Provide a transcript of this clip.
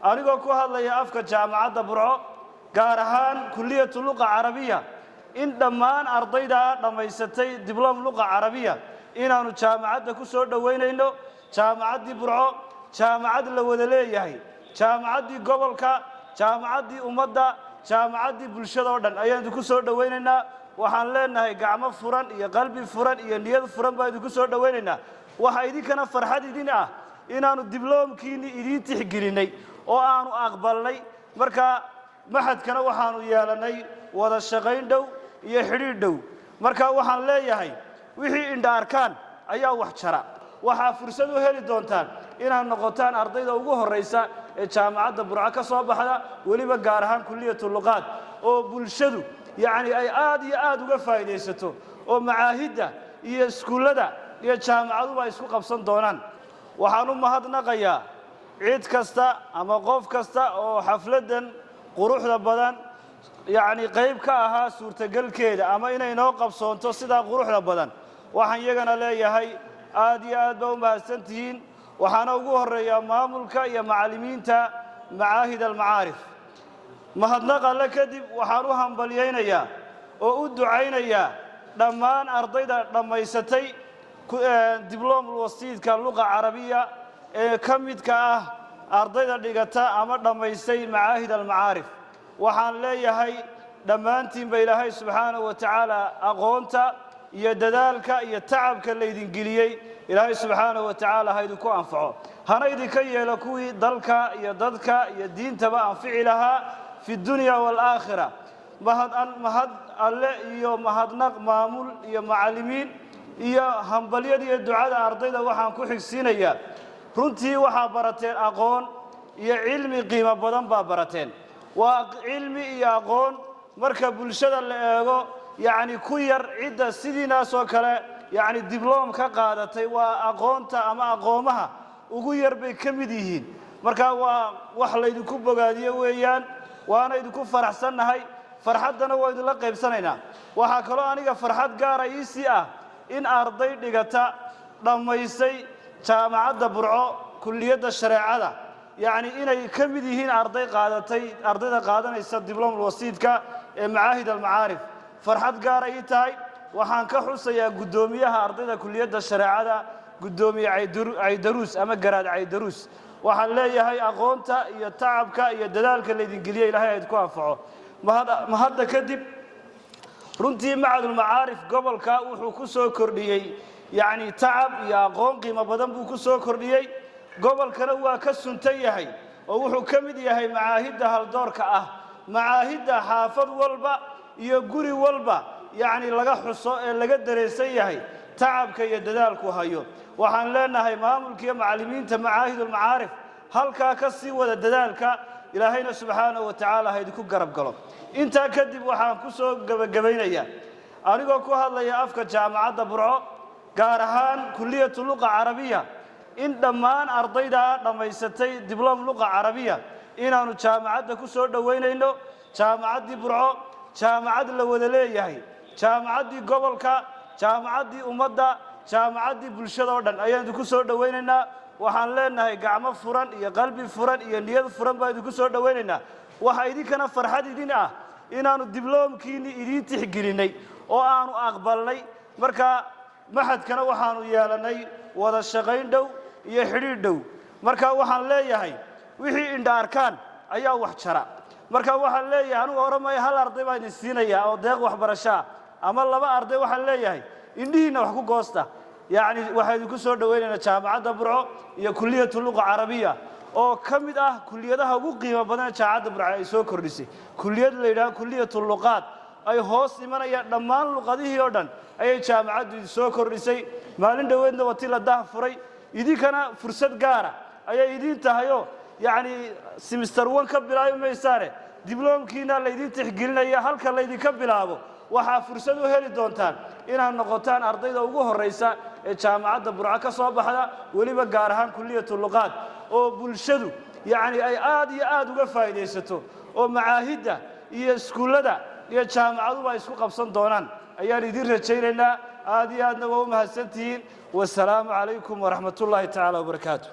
Anigoo ku hadlaya afka Jaamacadda Burco, gaar ahaan Kulliyatu Luqa Carabiya, in dhammaan ardayda dhammaysatay dibloom luqa carabiya inaannu jaamacadda ku soo dhowaynayno. Jaamacaddii Burco, jaamacad la wada leeyahay, jaamacaddii gobolka, jaamacaddii ummadda, jaamacaddii bulshada oo dhan ayaan idinku soo dhowaynaynaa. Waxaan leenahay gacmo furan iyo qalbi furan iyo niyad furan baan idinku soo dhowaynaynaa. Waxaa idinkana farxad idin ah inaannu dibloomkiinni idiin tixgelinnay oo aanu aqbalnay. Marka machadkana waxaanu yeelannay wada shaqayn dhow iyo xidhiidh dhow. Marka waxaan leeyahay, wixii indha arkaan ayaa wax jara. Waxaa fursad u heli doontaan inaad noqotaan ardayda ugu horraysa ee Jaamacadda Burco ka soo baxda, weliba gaar ahaan Kulliyatu Luqaad, oo bulshadu yacni ay aad iyo aad uga faa'iidaysato, oo macaahidda iyo iskuullada iyo jaamacaduba ay isku qabsan doonaan. Waxaan u mahadnaqayaa cid kasta ama qof kasta oo xafladdan quruxda badan yacni qayb ka ahaa suurtagelkeeda ama inay noo qabsoonto sidaa quruxda badan. Waxaan iyagana leeyahay, aad iyo aad baa u mahadsan tihiin. Waxaana ugu horreeyaa maamulka iyo macallimiinta Macaahid Almacaarif. Mahadnaq Alle kadib, waxaan u hambalyaynayaa oo u ducaynayaa dhammaan ardayda dhammaysatay dibloom wasiidka luqa carabiya ee ka midka ah ardayda dhigata ama dhammaystay Macaahid Almacaarif. Waxaan leeyahay, dhammaantiinba Ilaahay subxaanahu wa tacaala aqoonta iyo dadaalka iyo tacabka laydin geliyey, Ilaahay subxaanahu wa tacaala ha idinku anfaco, hana idinka yeelo kuwii dalka iyo dadka iyo diintaba anfici lahaa fi dunya waalaakhira. Mahad Alle iyo mahadnaq maamul iyo macallimiin iyo hambalyada iyo ducada ardayda waxaan ku xigsiinayaa, runtii waxaa barateen aqoon iyo cilmi qiimo badan baa barateen. Waa cilmi iyo aqoon marka bulshada la eego yacni ku yar cidda sidiinaasoo kale yacni dibloom ka qaadatay. Waa aqoonta ama aqoomaha ugu yar bay ka mid yihiin. Marka waa wax laydinku bogaadiyo weeyaan, waana idinku faraxsannahay, farxaddana waa idinla qaybsanaynaa. Waxaa kaloo aniga farxad gaara iisii ah in arday dhigata dhammaysay Jaamacadda Burco kulliyadda shareecada, yacni inay ka mid yihiin arday qaadatay, ardayda qaadanaysa dibloom wasiidka ee Macaahid Almacaarif. Farxad gaara ii tahay. Waxaan ka xusayaa guddoomiyaha ardayda kulliyadda shareecada, guddoomiye Caydaruus ama Garaad Caydaruus. Waxaan leeyahay, aqoonta iyo tacabka iyo dadaalka laydin geliya Ilahay idinku anfaco. Mahadda kadib, runtii Macadulmacaarif gobolka wuxuu ku soo kordhiyey yacni tacab iyo aqoon qiimo badan buu ku soo kordhiyey. Gobolkana waa ka suntan yahay oo wuxuu ka mid yahay macaahidda haldoorka ah, macaahidda xaafad walba iyo guri walba yacni laga xuso ee laga dareensan yahay tacabka iyo dadaalku hayo. Waxaan leenahay, maamulka iyo macallimiinta Macaahidulmacaarif, halkaa ka sii wada dadaalka, Ilaahayna subxaanahu wa tacaala ha idinku garab galo. Intaa kadib, waxaan ku soo gebagabaynayaa, anigoo ku hadlaya afka Jaamacadda Burco, gaar ahaan Kulliyatu Luqa Carabiya, in dhammaan ardayda dhammaysatay dibloom luqa carabiya inaannu jaamacadda ku soo dhowaynayno. Jaamacaddii Burco, jaamacad la wada leeyahay, jaamacaddii gobolka, jaamacaddii ummadda, jaamacaddii bulshada oo dhan ayaan idinku soo dhowaynaynaa. Waxaan leenahay, gacmo furan iyo qalbi furan iyo niyad furan baan idinku soo dhowaynaynaa. Waxaa idinkana farxad idin ah inaannu dibloomkiinni idiin tixgelinnay oo aanu aqbalnay. Marka machadkana waxaanu yeelannay wada shaqayn dhow iyo xidhiidh dhow. Marka waxaan leeyahay, wixii indha arkaan ayaa wax jara. Marka waxaan leeyahay, anigu odhan hal arday baan idin siinayaa oo deeq waxbarashaa ama laba arday. Waxaan leeyahay, indhihiinna wax ku goosta. Yacni waxaan idinku soo dhowaynaynaa Jaamacadda Burco iyo Kulliyatu Luqa Carabiya, oo ka mid ah kuliyadaha ugu qiimo badan ee Jaamacadda Burco ay soo kordhisay. Kuliyad la yidhaho Kulliyatu Luqaad ay hoos imanayaan dhammaan luqadihii oo dhan ayay jaamacaddu idin soo kordhisay. Maalin dhoweedna wati la dah furay. Idinkana fursad gaara ayay idiin tahayoo yacni semester one ka bilaabi maysaane, dibloomkiina laydin tixgelinaya halka laydinka bilaabo. Waxaa fursad u heli doontaan inaad noqotaan ardayda ugu horraysa ee Jaamacadda Burco ka soo baxda, weliba gaar ahaan Kulliyatu Luqaad, oo bulshadu yacni ay aad iyo aad uga faa'iidaysato, oo macaahidda iyo iskuullada iyo jaamacaduba ay isku qabsan doonaan ayaan idiin rajaynaynaa. Aad iyo aadna waa u mahadsantihiin. Wasalaamu calaykum waraxmatullaahi tacaala wabarakaatu.